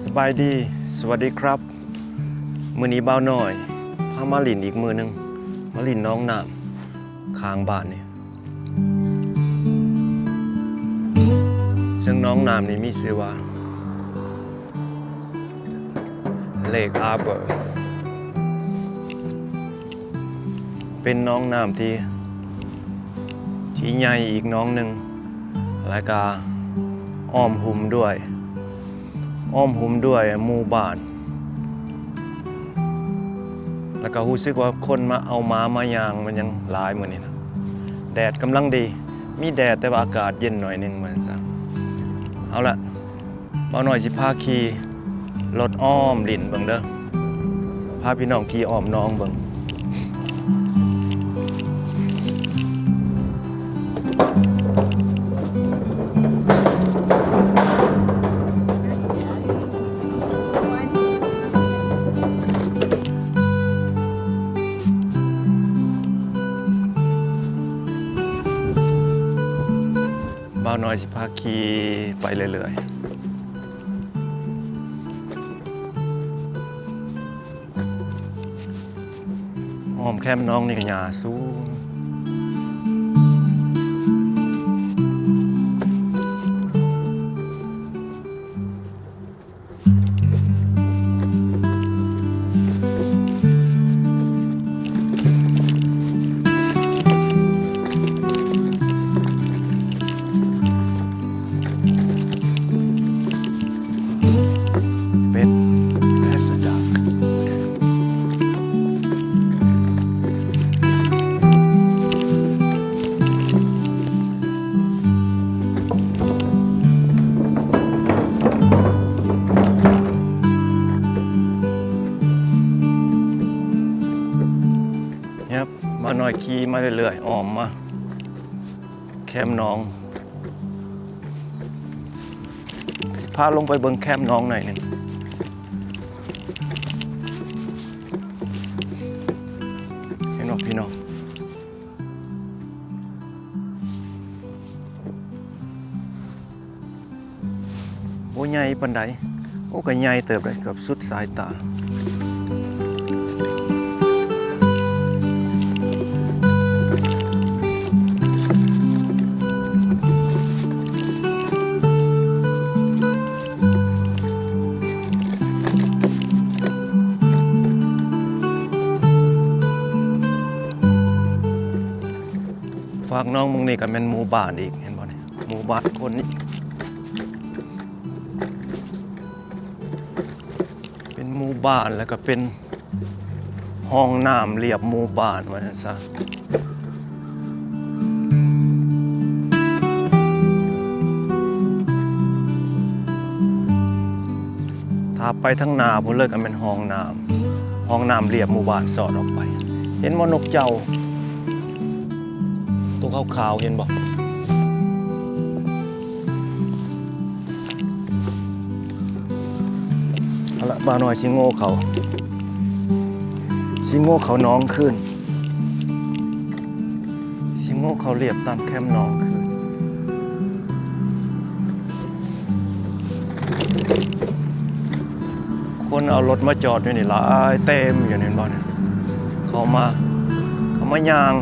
ສະບາຍດີ ສະຫວັດດີຄັບ ມື້ນີ້ບ່າວນ້ອຍພາມາຫຼິ້ນອີກມື້ໜຶ່ງ ມາຫຼິ້ນໜອງນ້ຳຂ້າງບ້ານນີ້ ເຊິ່ງໜອງນ້ຳນີ້ມີຊື່ວ່າ Lake Arbor ເປັນໜອງນ້ຳທີ່ ທີ່ໃຫຍ່ອີກໜອງໜຶ່ງ ແລະກະອ້ອມຫຸ້ມດ້ວຍ ອ້ອມຫຸ້ມດ້ວຍໝູ່ບ້ານ ແລະກະຮູ້ສຶກວ່າຄົນມາເອົາໝາມາຍ່າງ ມັນຍັງຫຼາຍມື້ນີ້ນະ ແດດກຳລັງດີ ມີແດດ ແຕ່ວ່າອາກາດເຢັນໜ້ອຍໜຶ່ງ ວ່າຊັ້ນຊະ ເອົາລະ ບ່າວນ້ອຍຊິພາຂີ່ລົດອ້ອມຫຼິ້ນເບິ່ງເດີ ພາພີ່ນ້ອງຂີ່ອ້ອມໜອງເບິ່ງ ບ່າວນ້ອຍຊິພາຂີ່ໄປເລື້ອຍໆ ອ້ອມແຄມໜອງນີ້ກະຫຍ້າສູງ. ເປັດ As a duck. ແຍບ ບ່າວນ້ອຍຂີ່ມາເລື້ອຍໆ ອ້ອມມາແຄມໜອງ ຊິພາລົງໄປເບິ່ງແຄມໜອງໜ້ອຍໜຶ່ງ ເຫັນບໍ່ພີ່ນ້ອງ? ບໍ່ໃຫຍ່ປານໃດ ໂອ້ ກະໃຫຍ່ເຕີບເດ້ ເກືອບສຸດສາຍຕາ. ຟາກໜອງໝ່ອງນີ້ກະແມ່ນໝູ່ບ້ານອີກ ເຫັນບໍ່ນີ້? ໝູ່ບ້ານຄົນນີ້ ເປັນໝູ່ບ້ານ ແລ້ວກະເປັນຮ່ອງນ້ຳລຽບໝູ່ບ້ານ ວ່າຊັ້ນຊະ. ຖ້າໄປທາງໜ້າພຸ້ນເລີຍກະແມ່ນຮ່ອງນ້ຳ ຮ່ອງນ້ຳລຽບໝູ່ບ້ານສອດອອກໄປ. ເຫັນບໍ່ນົກເຈົ້າ? ໂຕຂາວໆ ເຫັນບໍ່? ເອົາລະ ບ່າວນ້ອຍຊິໂງ່ເຂົ້າ ຊິໂງ່ເຂົ້າໜອງຄືນ ຊິໂງ່ເຂົ້າລຽບຕາມແຄມໜອງຄືນ. ຄົນເອົາລົດມາຈອດຢູ່ນີ້ຫຼາຍເຕັມຢູ່ນີ້ ເຫັນບໍ່ນີ້? ເຂົ້າມາ ເຂົ້າມາຍ່າງ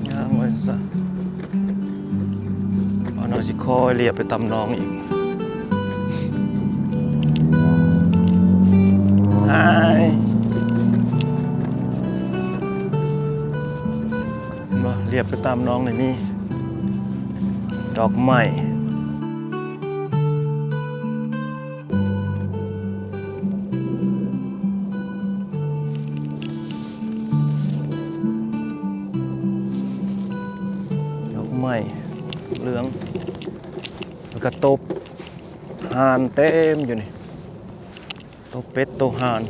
ຍ່າງໄວ້ຊະ. ບ່າວນ້ອຍຊິຄ່ອຍລຽບໄປຕາມໜອງອີກ. ອາຍ ເຫັນບໍ່? ລຽບໄປຕາມໜອງນີ້ມີດອກໄມ້. ດອກໄມ້ເຫຼືອງ ແລ້ວກະໂຕຫ່ານເຕັມຢູ່ນີ້ ໂຕເປັດໂຕຫ່ານ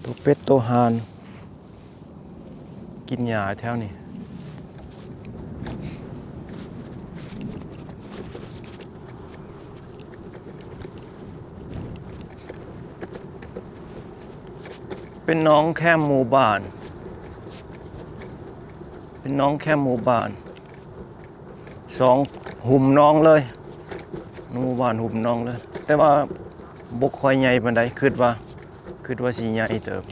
ໂຕເປັດໂຕຫ່ານ ກິນຫຍ້າແຖວນີ້. ເປັນໜອງແຄມໝູ່ບ້ານ ເປັນໜອງແຄມໝູ່ບ້ານ ສອງຫຸ້ມໜອງເລີຍ ໝູ່ບ້ານຫຸ້ມໜອງເລີຍ ແຕ່ວ່າບໍ່ຄ່ອຍໃຫຍ່ປານໃດ ຄິດວ່າ ຄິດວ່າຊິໃຫຍ່ເຕີບ.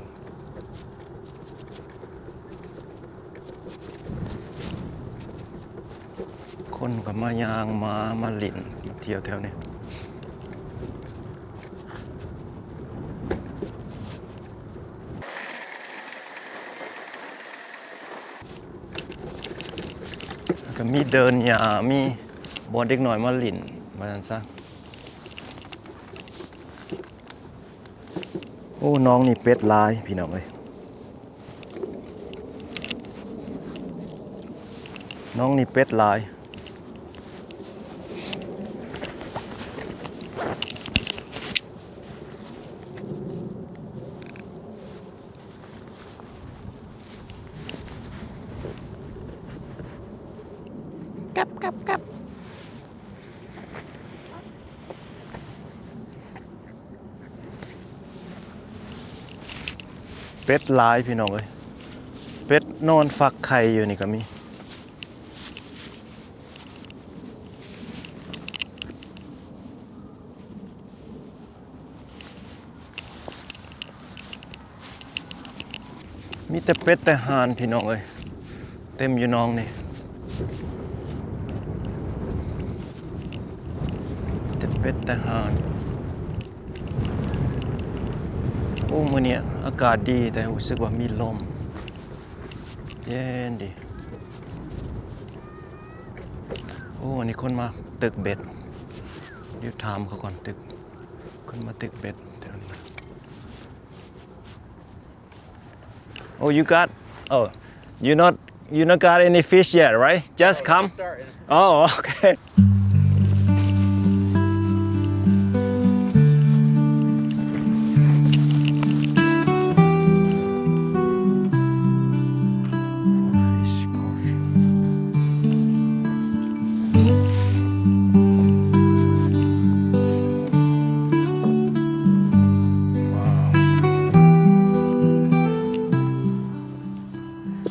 ຄົນກໍມາຍ່າງ ມາ ມາຫຼິ້ນ ມາທ່ຽວແຖວນີ້ ກໍມີເດີ່ນຫຍ້າ ມີບ່ອນເດັກນ້ອຍມາຫຼິ້ນ ວ່າຊັ້ນຊະ. ໂອ້ ໜອງນີ້ເປັດຫຼາຍ ພີ່ນ້ອງເອີຍ ໜອງນີ້ເປັດຫຼາຍ. ກັບ ກັບ ກັບ. ເປັດຫຼາຍ ພີ່ນ້ອງເອີຍ ເປັດນອນຟັກໄຂ່ຢູ່ນີ້ກໍມີ. ມີແຕ່ເປັດແຕ່ຫ່ານ ພີ່ນ້ອງເອີຍ ເຕັມຢູ່ໜອງນີ້ ແຕ່ເປັດແຕ່ຫ່ານ. ໂອ້ ມື້ນີ້ອາກາດດີ ແຕ່ຮູ້ສຶກວ່າມີລົມ ເຢັນດີ. ໂອ້ ອັນນີ້ຄົນມາຕຶກເບັດ ດຽວຖາມເຂົາກ່ອນ ຕຶກ ຄົນມາຕຶກເບັດ. Oh, you got, oh, you not, you not got any fish yet, right? Just come? Oh, okay. Wow.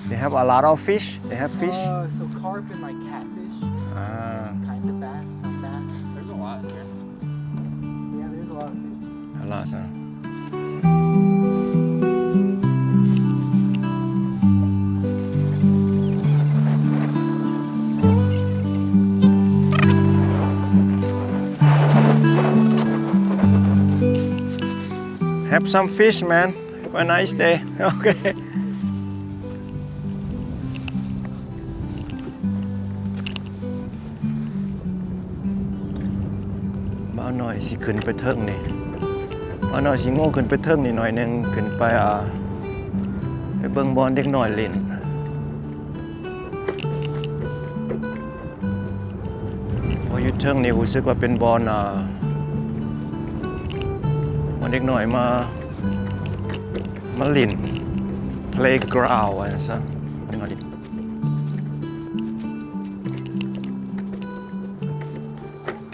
They have a lot of fish. They have fish. Uh, so carp and, like, catfish. Ah. Kind of bass, some bass. There's a lot in here. Yeah, there's a lot of fish. A lot, huh? Have some fish, man. Have a nice day. Okay. ບ່າວນ້ອຍຊິຂຶ້ນໄປເທິງນີ້ ບ່າວນ້ອຍຊິໂງ່ຂຶ້ນໄປເທິງນີ້ໜ້ອຍໜຶ່ງ ຂຶ້ນໄປ ອ່າ ໄປເບິ່ງບ່ອນເດັກນ້ອຍຫຼິ້ນ. ພໍຢູ່ເທິງນີ້ຮູ້ສຶກວ່າເປັນບ່ອນ ອ່າ ບ່ອນເດັກນ້ອຍມາ ມາຫຼິ້ນ playground ວ່າຊັ້ນຊະ ເດັກນ້ອຍຫຼິ້ນ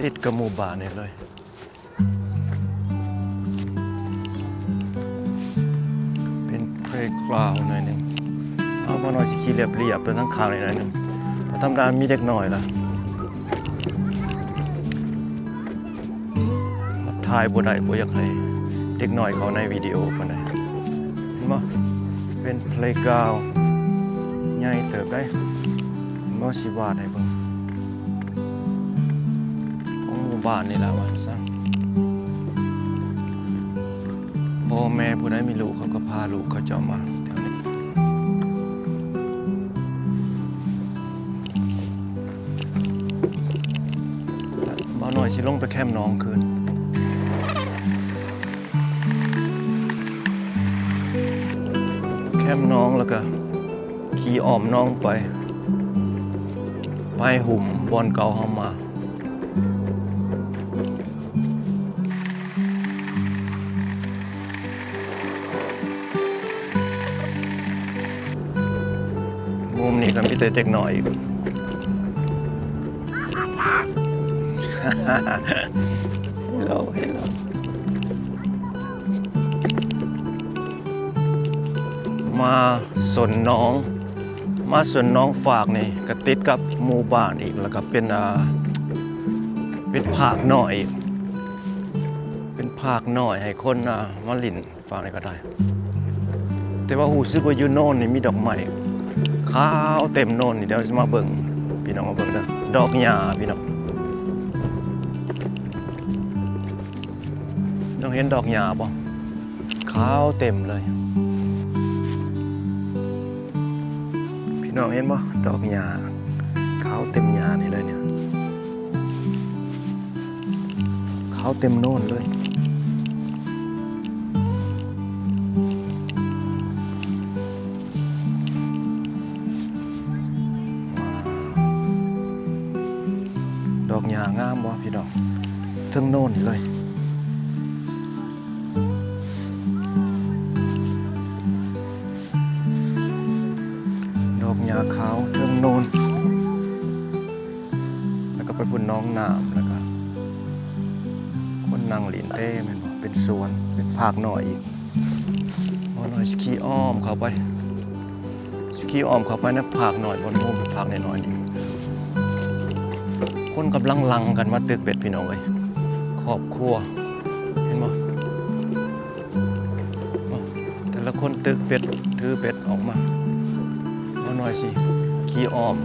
ຕິດກັບໝູ່ບ້ານນີ້ເລີຍ. ເປັນ playground ໜ້ອຍໜຶ່ງ. ເອົາ ບ່າວນ້ອຍຊິຂີ່ລຽບໆ ໄປທາງຂ້າງນີ້ໜ້ອຍໜຶ່ງ. ເພາະທຳມະດາມີເດັກນ້ອຍລະ ຖ່າຍບໍ່ໄດ້ ບໍ່ຢາກໃຫ້ເດັກນ້ອຍເຂົ້າໃນວິດີໂອປານໃດ. ເຫັນບໍ່? ເປັນ playground ໃຫຍ່ເຕີບໃດ໋. ເຫັນບໍ່? ຊິວາດໃຫ້ເບິ່ງ. ຂອງໝູ່ບ້ານນີ້ລະວ່າຊັ້ນ. ພໍ່ແມ່ຜູ້ໃດມີລູກ ເຂົາກໍພາລູກເຂົາເຈົ້າມາແຖວນີ້. ບ່າວນ້ອຍຊິລົງໄປແຄມໜອງຄືນ. ແຄມໜອງ ແລ້ວກະຂີ່ອ້ອມໜອງໄປ ໄປຫຸ້ມບ່ອນເກົ່າເຮົາມາ. ມຸມນີ້ກໍມີແຕ່ເດັກນ້ອຍອີກ. Hello, hello. ມາສົນໜອງ ມາສົນໜອງຟາກນີ້ກະຕິດກັບໝູ່ບ້ານອີກ ແລ້ວກະເປັນ ອ່າ ເປັນຟາກນ້ອຍອີກ ເປັນຟາກນ້ອຍໃຫ້ຄົນ ອ່າ ມາຫຼິ້ນຟາກນີ້ກະໄດ້. ແຕ່ວ່າຮູ້ສຶກວ່າຢູ່ໂນນນີ້ມີດອກໄມ້ຂາວເຕັມໂນນນີ້ ດຽວຊິມາເບິ່ງ ພີ່ນ້ອງມາເບິ່ງເດີ ດອກຫຍ້າພີ່ນ້ອງ. ນ້ອງເຫັນດອກຫຍ້າບໍ່? ຂາວເຕັມເລີຍ. ພີ່ນ້ອງເຫັນບໍ່? ດອກຫຍ້າຂາວເຕັມຫຍ້ານີ້ເລີຍນີ້ ຂາວເຕັມໂນນເລີຍ. ດອກຫຍ້າງາມບໍ່ພີ່ນ້ອງ? ເທິງໂນນນີ້ເລີຍ ດອກຫຍ້າຂາວເທິງໂນນ. ແລ້ວກະໄປພຸ້ນໜອງນ້ຳ ແລ້ວກະຄົນນັ່ງຫຼິ້ນເຕັມ ແມ່ນບໍ່? ເປັນສວນ ເປັນຟາກນ້ອຍອີກ. ບ່າວນ້ອຍຊິຂີ່ອ້ອມເຂົ້າໄປ ຊິຂີ່ອ້ອມເຂົ້າໄປໃນຟາກນ້ອຍ ບ່ອນໂຮມຟາກນ້ອຍໆນີ້ ຄົນກຳລັງຫຼັ່ງກັນມາຕຶກເບັດ ພີ່ນ້ອງເອີຍ ຄອບຄົວ ເຫັນບໍ່? ແຕ່ລະຄົນຕຶກເບັດ ຖືເບັດອອກມາ. ບ່າວນ້ອຍຊິຂີ່ອ້ອມ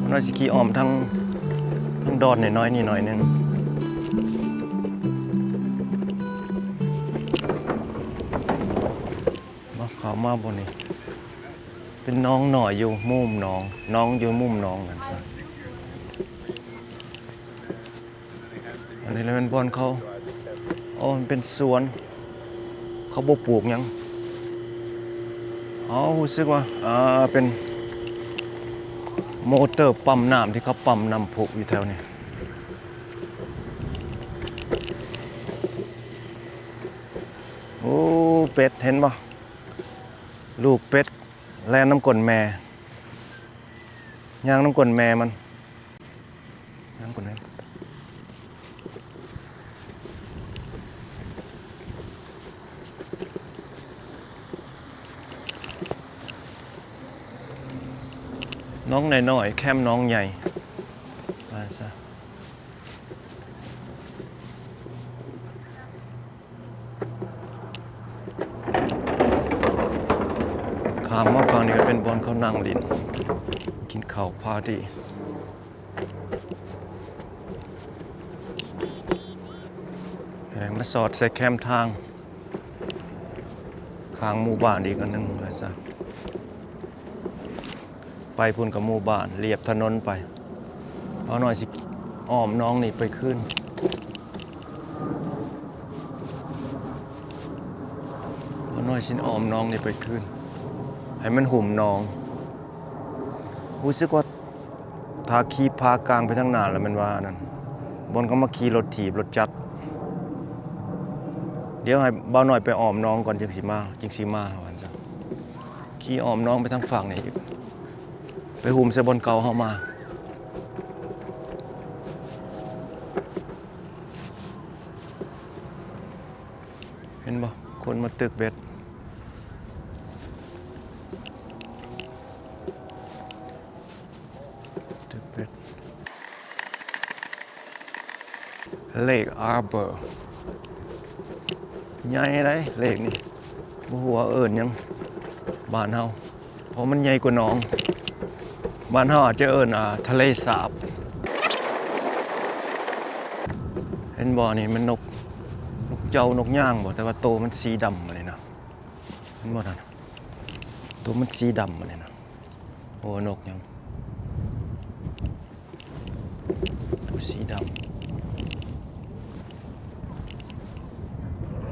ບ່າວນ້ອຍຊິຂີ່ອ້ອມທາງ ທາງດອນນ້ອຍໆນີ້ໜ້ອຍໜຶ່ງ. ມາ ເຂົ້າມາບ່ອນນີ້ ເປັນໜອງນ້ອຍຢູ່ມຸມໜອງ ໜອງຢູ່ມຸມໜອງ ວ່າຊັ້ນຊະ. ອັນນີ້ລະແມ່ນບ່ອນເຂົາ ໂອ້ ມັນເປັນສວນ ເຂົາບໍ່ປູກຫຍັງ. ເຮົາຮູ້ສຶກວ່າ ອ່າ ເປັນໂມເຕີປ້ຳນ້ຳ ທີ່ເຂົາປ້ຳນ້ຳພຸຢູ່ແຖວນີ້. ໂອ້ ເປັດ ເຫັນບໍ່? ລູກເປັດ ແລ່ນນຳກົ້ນແມ່ ຍ່າງນຳກົ້ນແມ່ມັນ ຍ່າງກ້ນແມ່. ໜອງນ້ອຍໆ ແຄມໜອງໃຫຍ່ ວ່າຊັ້ນຊະ. ຂ້າມມາຝັ່ງນີ້ກະເປັນບ່ອນເຂົານັ່ງຫຼິ້ນ ກິນເຂົ້າ ປາຕີ້. ແພງມາສອດໃສ່ແຄມທາງ ຂ້າງໝູ່ບ້ານອີກອັນໜຶ່ງ ວ່າຊັ້ນ. ໄປພຸ້ນກະໝູ່ບ້ານ ລຽບຖະໜົນໄປ. ບ່າວນ້ອຍຊິອ້ອມໜອງນີ້ໄປຄືນ ບ່າວນ້ອຍຊິອ້ອມໜອງນີ້ໄປຄືນ ໃຫ້ມັນຫຸ້ມໜອງ. ຮູ້ສຶກວ່າ ຖ້າຂີ່ພາກາງໄປທາງໜ້າລະແມ່ນວ່າອັນນັ້ນ ບ່ອນເຂົາມາຂີ່ລົດຖີບລົດຈັກ. ດຽວໃຫ້ບ່າວນ້ອຍໄປອ້ອມໜອງກ່ອນ ຈຶ່ງຊິມາ ຈຶ່ງຊິມາ ວ່າຊັ້ນ. ຂີ່ອ້ອມໜອງໄປທາງຟາກນີ້ ໄປຫຸ້ມໃສ່ບ່ອນເກົ່າເຮົາມາ. ເຫັນບໍ່? ຄົນມາຕຶກເບັດ ຕຶກເບັດ. Lake Arbor ໃຫຍ່ໃດ໋ lake ນີ້ ບໍ່ຮູ້ວ່າເອີ້ນຫຍັງ ບ້ານເຮົາ ເພາະມັນໃຫຍ່ກວ່າໜອງ. ບ້ານເຮົາອາດຈະເອີ້ນ ອ່າ ທະເລສາບ. ເຫັນບໍ່? ນີ້ມັນນົກ ນົກເຈົ້າ ນົກຍາງບໍ່? ແຕ່ວ່າໂຕມັນສີດຳ ອັນນີ້ນະ. ເຫັນບໍ່ນັ້ນ? ໂຕມັນສີດຳ ອັນນີ້ນະ. ໂອ້ ນົກຫຍັງ? ໂຕສີດຳ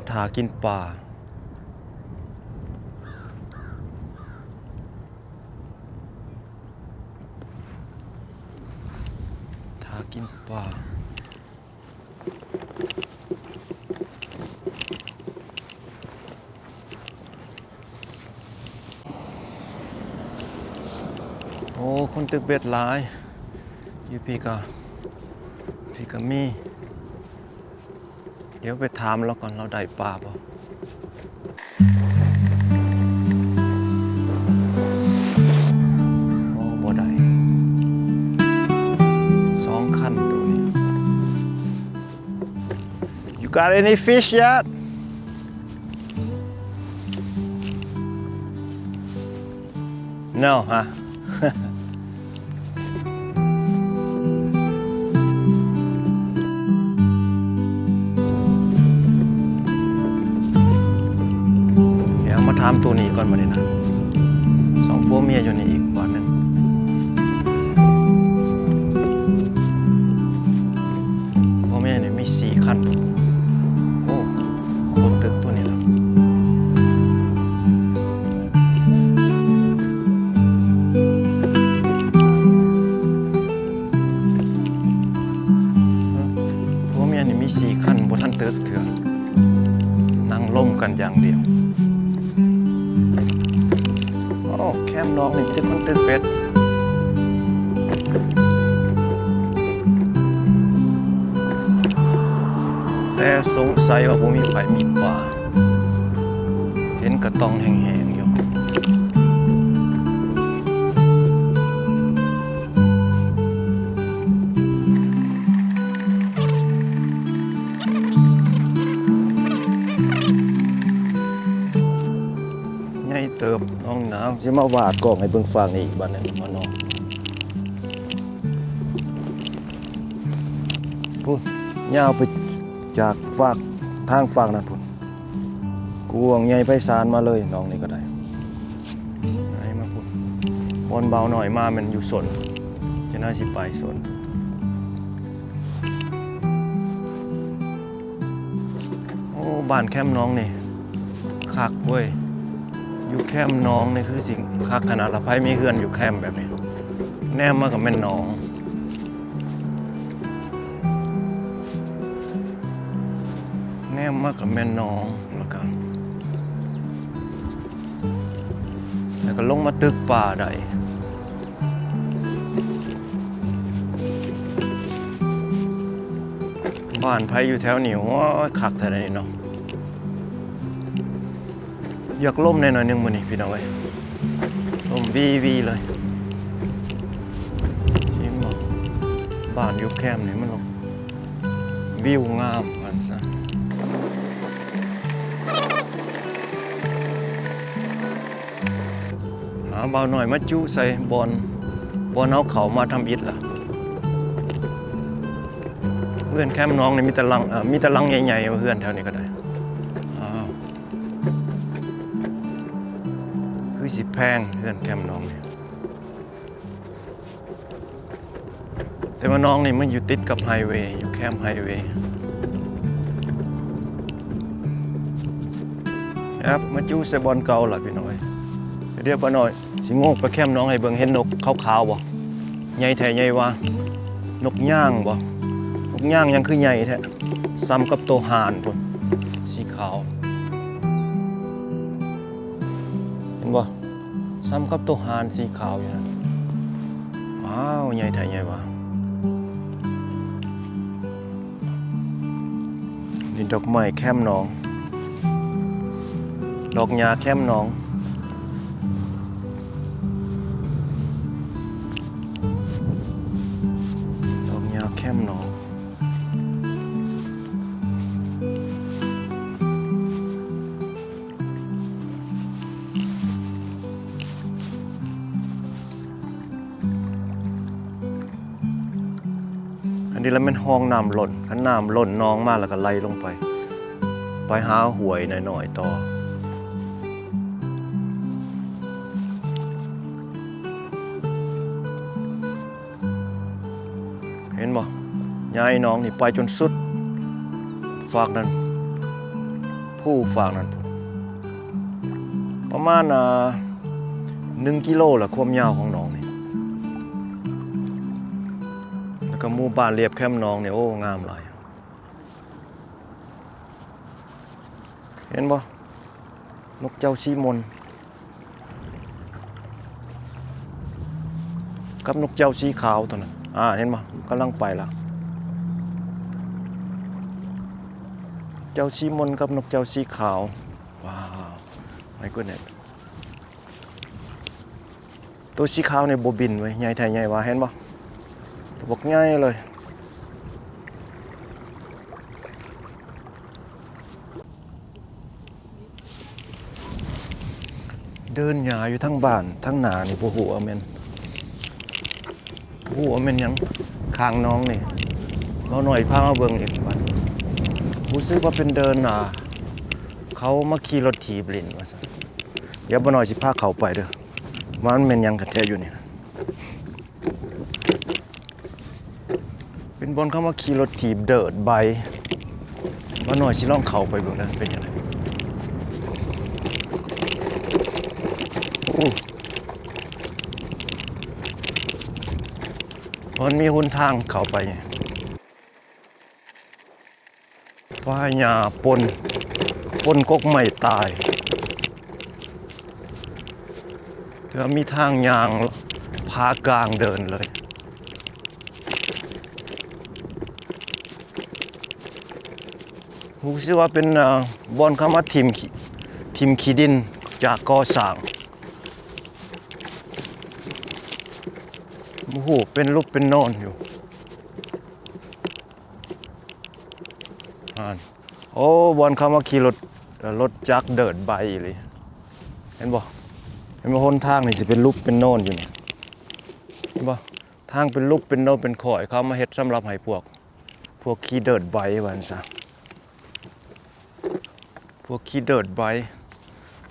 ຖ້າກິນປາ ຖ້າກິນປາ. ໂອ້ ຄົນຕຶກເບັດຫຼາຍ ຢູ່ພີ້ກະ ພີ້ກະມີ. ດຽວໄປຖາມລາວກ່ອນ ລາວໄດ້ປາບໍ່? Got any fish yet? No, huh? ດຽວມາຖາມໂຕນີ້ກ່ອນ ບັດນີ້ນະ ສອງຜົວເມຍຢູ່ນີ້ອີກບາດໜຶ່ງ. ຜົວເມຍນີ້ມີສີ່ຄັນ. ໂອ້ ຄົນຕຶກໂຕນີ້ລະ. ຜົວເມຍນີ້ມີສີ່ຄັນ ບໍ່ທັນຕຶກເທື່ອ ນັ່ງລົມກັນຢ່າງດຽວ. ໂອ້ ແຄມໜອງນີ້ມີແຕ່ຄົນຕຶກເບັດ ແຕ່ສົງໄສວ່າບໍ່ມີໃຜມີປາ. ເຫັນກະຕ່ອງແຫ້ງໆຢູ່. ໃຫຍ່ເຕີບນ້ອງໜາວ. ຊິມາວາດກ້ອງໃຫ້ເບິ່ງຟາກນີ້ອີກບາດໜຶ່ງ ມານ້ອງ. ພຸ້ນ ຍາວໄປຈາກຟາກ ທາງຟາກນັ້ນພຸ້ນ. ກວ້າງໃຫຍ່ໄພສານມາເລີຍ ໜອງນີ້ກໍໄດ້. ໃຫຍ່ມາພຸ້ນ ບ່ອນບ່າວນ້ອຍມາແມ່ນຢູ່ສົນ ຈະໜ້ອຍຊິໄປສົນ. ໂອ້ ບ້ານແຄມໜອງນີ້ຄັກເວີຍ. ຢູ່ແຄມໜອງນີ້ຄືຊິຄັກຂະໜາດລະ. ໃຜມີເຮືອນຢູ່ແຄມແບບນີ້ ແນມມາກໍແມ່ນໜອງ. ແນມມາກໍແມ່ນໜອງ ແລ້ວກໍ ແລ້ວກໍລົງມາຕຶກປ່າໄດ້. ບ້ານໃຜຢູ່ແຖວນີ້ ໂອ້ຍ ຄັກແທ້ໃດ໋ເນາະ. ຢາກລົມແດ່ໜ້ອຍໜຶ່ງມື້ນີ້ພີ່ນ້ອງເອີຍ ລົມວີໆເລີຍ. ເຫັນບໍ່ ບ້ານຢູ່ແຄມນີ້ມັນ ວິວງາມວ່າຊັ້ນຊະ. ຫາບ່າວນ້ອຍມາຈຸໃສ່ບ່ອນ ບ່ອນເຮົາເຂົ້າມາທຳອິດລະ. ເຮືອນແຄມໜອງນີ້ມີແຕ່ຫຼັງ ເອີ ມີແຕ່ຫຼັງໃຫຍ່ໆ ເຮືອນແຖວນີ້ກໍໄດ້. ອ້າວ ຄືຊິແພງເຮືອນແຄມໜອງນີ້. ແຕ່ວ່າໜອງນີ້ມັນຢູ່ຕິດກັບໄຮເວ ຢູ່ແຄມໄຮເວ. ແອບມາຈຸໃສ່ບ່ອນເກົ່າລະພີ່ນ້ອງເອີຍ. ດຽວປ້ານ້ອຍຊິໂງກໄປແຄມໜອງໃຫ້ເບິ່ງ. ເຫັນນົກຂາວໆບໍ່? ໃຫຍ່ແທ້ໃຫຍ່ວ່າ ນົກຍາງບໍ່? ນົກຍາງຫຍັງຄືໃຫຍ່ແທ້? ສ່ຳກັບໂຕຫ່ານພຸ້ນ ສີຂາວ ເຫັນບໍ່? ສ່ຳກັບໂຕຫ່ານສີຂາວຢູ່ນັ້ນ. ວ້າວ ໃຫຍ່ແທ້ໃຫຍ່ວ່າ. ນີ້ດອກໄມ້ແຄມໜອງ ດອກຫຍ້າແຄມໜອງ ດອກຫຍ້າແຄມໜອງ. ອັນນີ້ລະແມ່ນຮ່ອງນ້ຳລົ້ນ. ຄັນນ້ຳລົ້ນໜອງມາລະກະໄຫຼລົງໄປ ໄປຫາຫ້ວຍນ້ອຍໆຕໍ່. ເຫັນບໍ່? ຍາຍໜອງນີ້ໄປຈົນສຸດຟາກນັ້ນ ພູຟາກນັ້ນ ປະມານ ອ່າ ໜຶ່ງກິໂລລະ ຄວາມຍາວຂອງໜອງນີ້. ແລ້ວກໍໝູ່ບ້ານລຽບແຄມໜອງນີ້ ໂອ້ ງາມຫຼາຍ. ເຫັນບໍ່? ນົກເຈົ້າສີມົນ ກັບນົກເຈົ້າສີຂາວຕົວນັ້ນ. ອ່າ ເຫັນບໍ່? ກຳລັງໄປລະ. ເຈົ້າສີມົນກັບນົກເຈົ້າສີຂາວ. ວ້າວ My goodness. ໂຕສີຂາວນີ້ບໍ່ບິນເວີຍ. ໃຫຍ່ແທ້ໃຫຍ່ວ່າ. ເຫັນບໍ່? ໂຕບັກໃຫຍ່ເລີຍ. ເດີ່ນຫຍ້າຢູ່ທາງບ້ານທາງໜ້ານີ້ ບໍ່ຮູ້ວ່າແມ່ນ ບໍ່ຮູ້ວ່າແມ່ນຫຍັງ ຂ້າງໜອງນີ້. ເບົານ້ອຍພາມາເບິ່ງອີກບາດ ຮູ້ສຶກວ່າເປັນເດີ່ນ ອ່າ ເຂົາມາຂີ່ລົດຖີບຫຼິ້ນວ່າຊັ້ນ. ດຽວເບົານ້ອຍຊິພາເຂົ້າໄປເດີ ວ່າມັນແມ່ນຫຍັງກັນແທ້ຢູ່ນີ້. ເປັນບ່ອນເຂົາມາຂີ່ລົດຖີບເດີດໄບ. ເບົານ້ອຍຊິລອງເຂົ້າໄປເບິ່ງເດີ ເປັນຈັ່ງໃດ. ໂອ້ ມັນມີຫົນທາງເຂົ້າໄປ. ປ່າຫຍ້າປົນ ປົນກົກໄມ້ຕາຍ. ແຕ່ວ່າມີທາງຍ່າງຜ່າກາງເດີ່ນເລີຍ. ຮູ້ສຶກວ່າເປັນ ເອີ ບ່ອນເຂົາມາຖິ້ມຂີ້ ຖິ້ມຂີ້ດິນຈາກກໍ່ສ້າງ. ບໍ່ຮູ້ເປັນຫຼຸບເປັນໂນນຢູ່. ຫັ້ນ ໂອ້ ບ່ອນເຂົາມາຂີ່ລົດ ລົດຈັກເດີດໄບອີ່ຫຼີ. ເຫັນບໍ່ ເຫັນບໍ່ ຫົນທາງນີ້ຊິເປັນຫຼຸບເປັນໂນນຢູ່ນີ້. ເຫັນບໍ່ ທາງເປັນຫຼຸບເປັນໂນນເປັນຂ້ອຍ ເຂົາມາເຮັດສຳລັບໃຫ້ພວກ ພວກຂີ່ເດີດໄບວ່າຊັ້ນຊະ. ພວກຂີ່ເດີດໄບ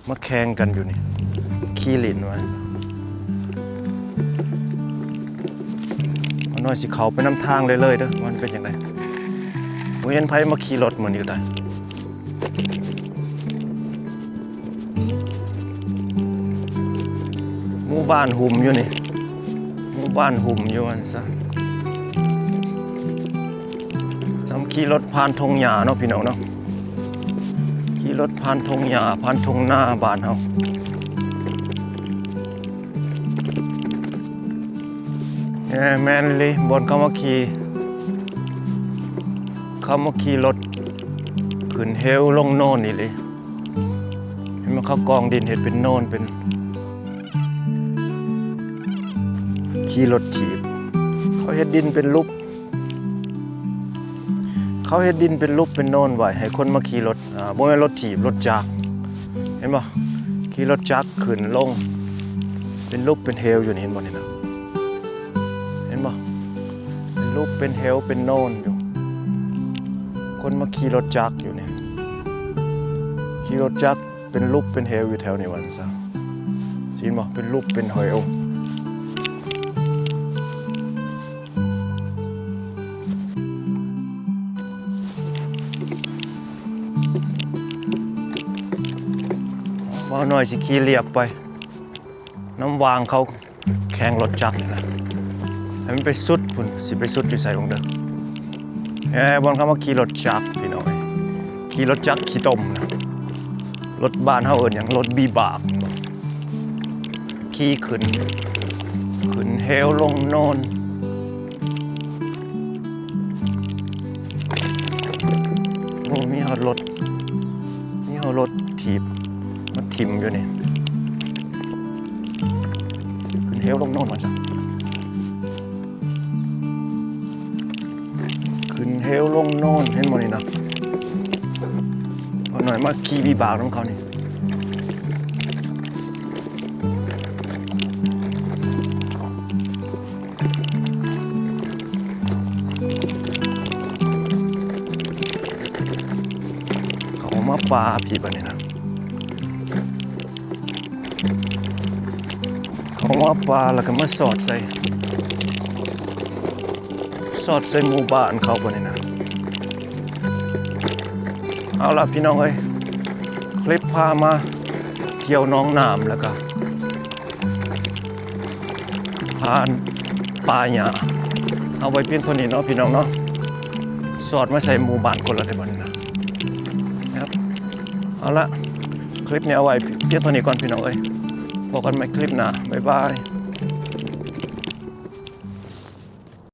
ມາແຂ່ງກັນຢູ່ນີ້ ຂີ່ຫຼິ້ນວ່າ. ເຮົານ້ອຍຊິເຂົ້າໄປນຳທາງເລີຍໆເດີ ມັນເປັນຈັ່ງໃດ. ບໍ່ເຫັນໃຜມາຂີ່ລົດມື້ນີ້ກໍໄດ້. ໝູ່ບ້ານຫຸ້ມຢູ່ນີ້ ໝູ່ບ້ານຫຸ້ມຢູ່ຫັ້ນຊະ. ຊ່ຳຂີ່ລົດຜ່ານທົ່ງຫຍ້າເນາະ ພີ່ນ້ອງເນາະ. ຂີ່ລົດຜ່ານທົ່ງຫຍ້າ ຜ່ານທົ່ງນາບ້ານເຮົາ. ແມ່ນອີ່ຫຼີ ບ່ອນເຂົາມາຂີ່ ເຂົາມາຂີ່ລົດຂຶ້ນເຫວລົງໂນນອີ່ຫຼີ. ເຫັນບໍ່ ເຂົາກອງດິນເຮັດເປັນໂນນ ເປັນ ຂີ່ລົດຖີບ. ເຂົາເຮັດດິນເປັນຫຼຸບ ເຂົາເຮັດດິນເປັນຫຼຸບເປັນໂນນໄວ້ໃຫ້ຄົນມາຂີ່ລົດ ອ່າ ບໍ່ແມ່ນລົດຖີບ ລົດຈັກ. ເຫັນບໍ່ ຂີ່ລົດຈັກຂຶ້ນລົງ ເປັນຫຼຸບເປັນເຫວຢູ່ນີ້ ເຫັນບໍ່ນີ້ນະ. ເຫັນບໍ່ ເປັນຫຼຸບເປັນເຫວເປັນໂນນຢູ່. ຄົນມາຂີ່ລົດຈັກຢູ່ນີ້ ຂີ່ລົດຈັກ ເປັນຫຼຸບເປັນເຫວຢູ່ແຖວນີ້ວ່າຊັ້ນຊະ. ຊິເຫັນບໍ່ ເປັນຫຼຸບເປັນເຫວ. ບ່າວນ້ອຍຊິຂີ່ລຽບໄປນຳຫວ່າງເຂົາ ແຂ່ງລົດຈັກນີ້ລະ ໃຫ້ມັນໄປສຸດພຸ້ນ. ຊິໄປສຸດຢູ່ໃສເບິ່ງເດີ. ແຮ ບ່ອນເຂົາມາຂີ່ລົດຈັກ ພີ່ນ້ອງເອີຍ ຂີ່ລົດຈັກຂີ້ຕົມນະ. ລົດບ້ານເຮົາເອີ້ນຫຍັງ ລົດວິບາກ ຂີ່ຂຶ້ນ ຂຶ້ນເຫວລົງໂນນ. ໂອ້ ມີຮອດລົດ ມີຮອດລົດຖີບມາຖິ້ມຢູ່ນີ້ ຂຶ້ນເຫວລົງໂນນວ່າຊັ້ນ. ຂຶ້ນເຫວລົງໂນນ ເຫັນບໍ່ນີ້ນະ. ເອົາໜ້ອຍມາຂີ່ວິບາກນຳເຂົານີ້. ເຂົາມາປ່າພີ້ບາດນີ້ນະ ເຂົາມາປ່າແລ້ວກໍມາສອດໃສ່ ສອດໃສ່ໝູ່ບ້ານເຂົາບາດນີ້ນະ. ເອົາລະ ພີ່ນ້ອງເອີຍ ຄລິບພາມາທ່ຽວໜອງນ້ຳ ແລ້ວກໍຜ່ານປ່າຫຍ້າ ເອົາໄວ້ພຽງເທົ່ານີ້ເນາະ ພີ່ນ້ອງເນາະ. ສອດມາໃສ່ໝູ່ບ້ານຄົນລະໄດ້ບາດນີ້ນະ ເອົາລະ ຄລິບນີ້ເອົາໄວ້ພຽງເທົ່ານີ້ກ່ອນ ພີ່ນ້ອງເອີຍ ພົບກັນໃໝ່ຄລິບໜ້າ ບາຍບາຍ.